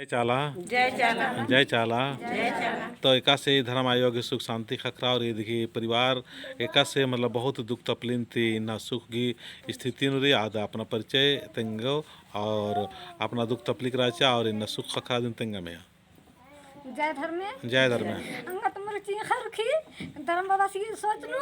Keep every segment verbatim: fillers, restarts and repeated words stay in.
चाला। जय चाला। जय चाला। जय चाला। तो एकासे धर्म आयो गही सुख शांति ख़क्खरा और ईद गही परिवार एकासे मतलब बहुत दुख तकलीफ ती इन्ना सुख गही स्थिति नू रई, आद अपना परिचय तेंगो और अपना दुख तकलीफ रहचा और इन्ना सुख ख़क्खरा दिम तेंगा मइय्याँ। जय धर्मे। जय धर्मे। अंगा तुमर चिंखर की धर्म बाबासी सोच नू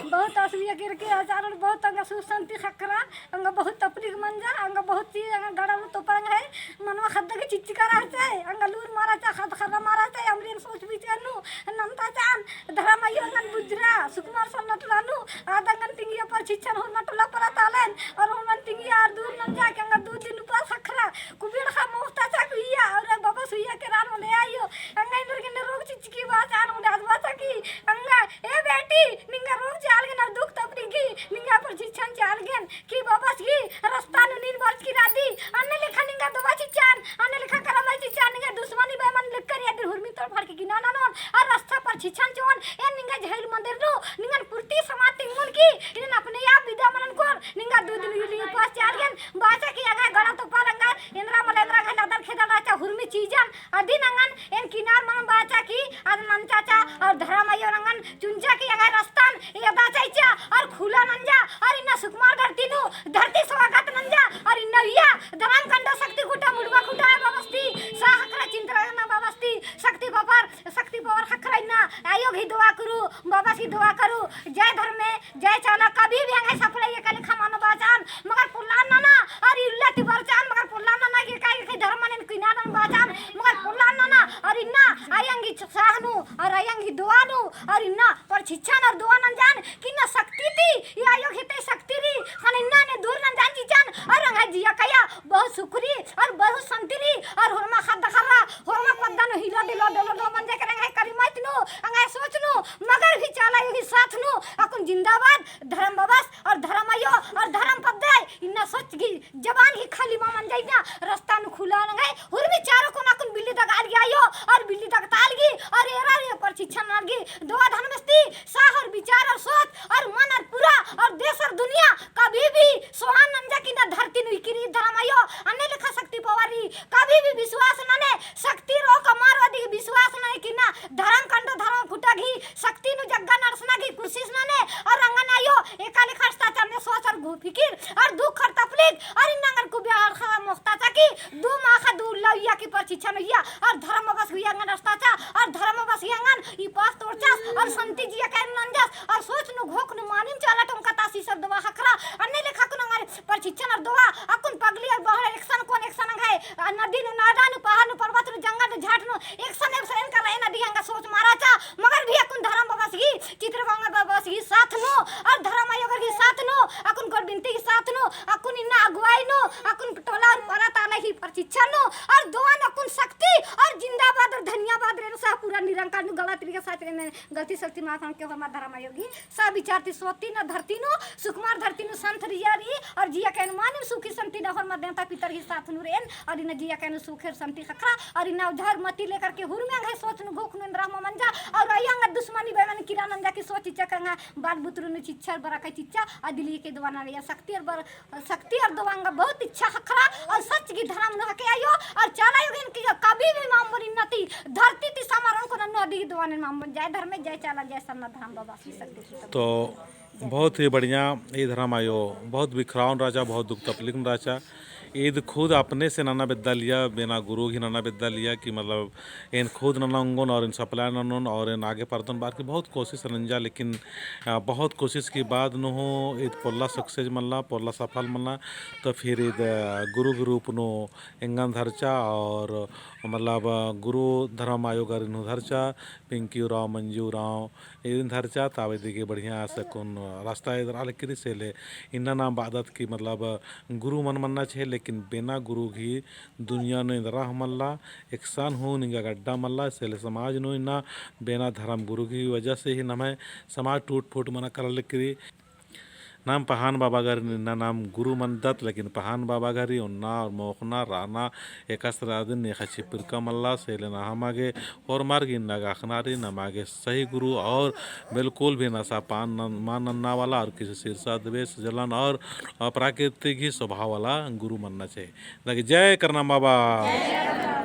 बहुत असुइया केरके आचार बहुत अंगा सुख शांति ख़क्खरा, अंगा बहुत तकलीफ मंजा, अंगा बहुत चीज अंगा गड़ा नू तोपरंग है, मनवा ख़द्द की चिच्चका रहचा है, अंगा लूर मारा चा, ख़द्द ख़र्रा मारा चा, अमरिन सोच विचार नू नन्ता चान, धर्म आयो अंगन बुझरा, सुकुमार सरना टोला नू, आद अंगन तिंगिया प्रशिक्षण होरमा टोला परत आलन, और होरमन तिंगिया और दूर नंजा के अंगा दू दिन उपास ख़क्खरा, कुबेर ख़ा मोख़ता चा कुइया, और बाबस हुइया के रान ले आयो, अंगा इन्दर के रोग चिच्चकी बाचान, उन्हें आज बाचा की, अंगा ए बेटी, निंगा रोग चालगेन, दुख तकलीफ गही, निंगा प्रशिक्षण चालगेन, कि बाबस गही रस्ता नू नीन बरचकी रअदी, अन्ने लेखा निंगा दवा चिच्चान, अन्ने लेखा करमाई चिच्चान, निंगा दुश्मनी बेमन लेकर यदि हुरमी तोड़ फाड़ के गिना ननोन, और रस्ता प्रशिक्षण चिओन, एन निंगा झैल मंदिर नू, निंगन पूर्ति समाज तिंगुन की, इन्हें अपने आप विदा मनन कोर, निंगा दू दिन उइली उपास चालगेन, बाचा कि अंगा गड़ा तो पार अंगा, एन्दरा मल एन्दरा घला दर खेदल रहचा हुरमी चीजन, अदिन अंगन एन किनार मन बाचा की अद नंजा चा और धर्म आयो नंगन चुंचा की अंगन रस्तान एदा चाइचा और खुला नंजा और इन्ना सुकुमार धरती नू धरती स्वागत नंजा और इन्ना उइया धर्म कंडो शक्ति खुटा मुड़वा खुटा है बाबस्ती सा ख़क्खरा चिंतरा ना बाबस्ती शक्ति पावर शक्ति पावर ख़क्खरा इन्ना आयो गही दुआ करू बाबस गही दुआ करू जय धर्मे जय चाला कभी भी अंगन सफल ये कल खमा न बाचान मगर पुल्लान नना और इल्ला ती बरचान मगर पुल्लान नना के काई के धर्म ने किना न बाचान मगर पुल्लान नना और इन्ना आयंग गही साह नू और आयंग गही दुआ नू और इन्ना प्रशिक्षण और दुआ नंजान कि इन्ना शक्ति ती ये आयो गही ते शक्ति रई ख़ने इन्ना ने दूर नंजान चिच्चान और अंगा जिया कया बहुत सुख रई और बहुत शांति रई और होरमा ख़द्द ख़र्रा होरमा पद्दा नू हिलो डिलो डोलो डो मंजा के अंगा करी मत नू अंगा सोच नू मगर भी चाला आयो गही साथ नू अक्कुन जिंदाबाद धर्म बाबस और धर्म आयो और धर्म पद्दय इन्ना सोच गही जबान गही खाली मा मंजा इन्ना रस्ता नू खुला नंगय हुरमी चारो कोना कुन बिल्ली दगाल गही आयो और बिल्ली दगताल गही और एरा रे प्रशिक्षण नर गही दुआ धर्मेस ती साह और विचार और सोच और मन और पूरा और देश और दुनिया कभी भी सोहान नंजा कि इन्ना धरती नू इकिरी धर्म आयो अन्ने लेखा शक्ति पावर रई कभी भी विश्वास नने शक्ति रो कमार वादी विश्वास नने कि इन्ना धर्म कंडो धर्म खुटा गही शक्ति नू जग्गा नड़सना गही कोशिश नने और अंगन आयो एका लेखा रस्ता चलने सोच और घू फिकिर और दुख और तकलीफ और इन्ना अंगन कुबिया और ख़र्रा मोख़ता चा कि दू माख़ा दू उल्ला उइया की प्रशिक्षण उइया और धर्म बाबस उइया अंगन रस्ता चा और धर्म बाबस उइया अंगन ई पास तोड़चास और शांति जिया कैन नंजस और सोच नू घोख नू मानिम चाला टोंका तासी सब दवा ख़क्खरा अन्ने लेखा कुन अंगन प्रशिक्षण और दवा अक्कुन पगली और बहरा एकसन कोन एकसन अंगय नदी नू नादा नू पहाड़ नू पर्वत नू जंगल नू झाट नू एकसन एकसन एन कर एन अदी अंगा सोच मारा चा मगर भी अक्कुन धर्म बाबस गही चित्र बांगा बाबस गही साथ नू और धर्म आयो गही साथ नू अक्कुन गोड़ बिनती गही साथ नू अक्कुन इन्ना अगुवाई नू अक्कुन टोला और परत आला ही प्रशिक्षण नू और दुआ नू अक्कुन शक्ति और जिंदाबाद और धन्यवाद रेन सा पूरा निरंकार नू गलत भी के साथ रेन गलती सलती माफ के होरमा धर्म आयो गही सा विचार ती सोती न धरती नू सुकुमार धरती नू संत रिया रई और जिया कैन मानिम सुखी संती न होरमा देवता पितर गही साथ नू रेन और इन्ना जिया कैन सुख और संती ख़क्खरा और इन्ना उधार मती लेकर के हुरमी अंगय सोच नू घोख नू एन्दरा मा मंजा और आयो अंगा दुश्मनी बेमन किरा नंजा की सोच इच्चा कंगा बाल बुतरू नू चिच्चा और बरा का चिच्चा अदिली के दुआ ना या शक्ति और बर शक्ति और दुआ अंगा बहुत इच्छा ख़क्खरा और सच गही धर्म नू हके आयो और चाला आयो गही इनकी कभी भी मामन इन्ना ती धरती ती समारोह को नन्नू अदी गही दुआ ने मामन जय धर्मे जय चाला जय सरना धर्म बाबा की शक्ति की तो बहुत ही बढ़िया। ई धर्म आयो बहुत बिखरावन रहचा, बहुत दुख तकलीफ में रहचा। ईद खुद अपने से नना बेद्दा लिया, बेना गुरु ही नना बेद्दा लिया कि मतलब एन खुद नना उंगोन और एन सप्लाई ननोन और एन आगे परदोन बार की बहुत कोशिश नंजा, लेकिन, आ, बहुत कोशिश की बाद नू हूँ ईद पोल्ला success मल्ला, पोल्ला सफल मल्ला। तो फिर ईद, आ, गुरु के रूप नू एंगन धरचा और मतलब, आ, गुरु धर्म आयो गरिन हूँ धरचा, पिंकी उराँव, मंजू उराँव, इदिन धरचा तावे दिगे बढ़िया से कुन रास्ता एदरा लगी से ले इन्ना नाम बादत की मतलब गुरु मन मन्ना छे, लेकिन बेना गुरु घी दुनिया नू एन्दरा हूँ मल्ला, एकसन हूँ निंगा गड्डा मल्ला, से ले समाज नू इन्ना बेना धर्म गुरु घी वजह से ही नम्है समाज टूट फूट मना करा लगी। नाम पहान बाबा घर इन्ना नाम गुरु मन्दत, लेकिन पहान बाबा घर ही ओन्ना और मोख़ना रहना एकासे रअदिन नेखा छिपिरका मल्ला, से ले ना हमागे होरमार गे इन्ना गा अख़ना रई, नमागे सही गुरु और बिल्कुल भी नशा पान न-, मान नन्ना वाला और किसी शीर्षा द्वेष जलन और अप्राकृतिक ही स्वभाव वाला गुरु मन्ना चाहिए। ताकि जय करना बाबा।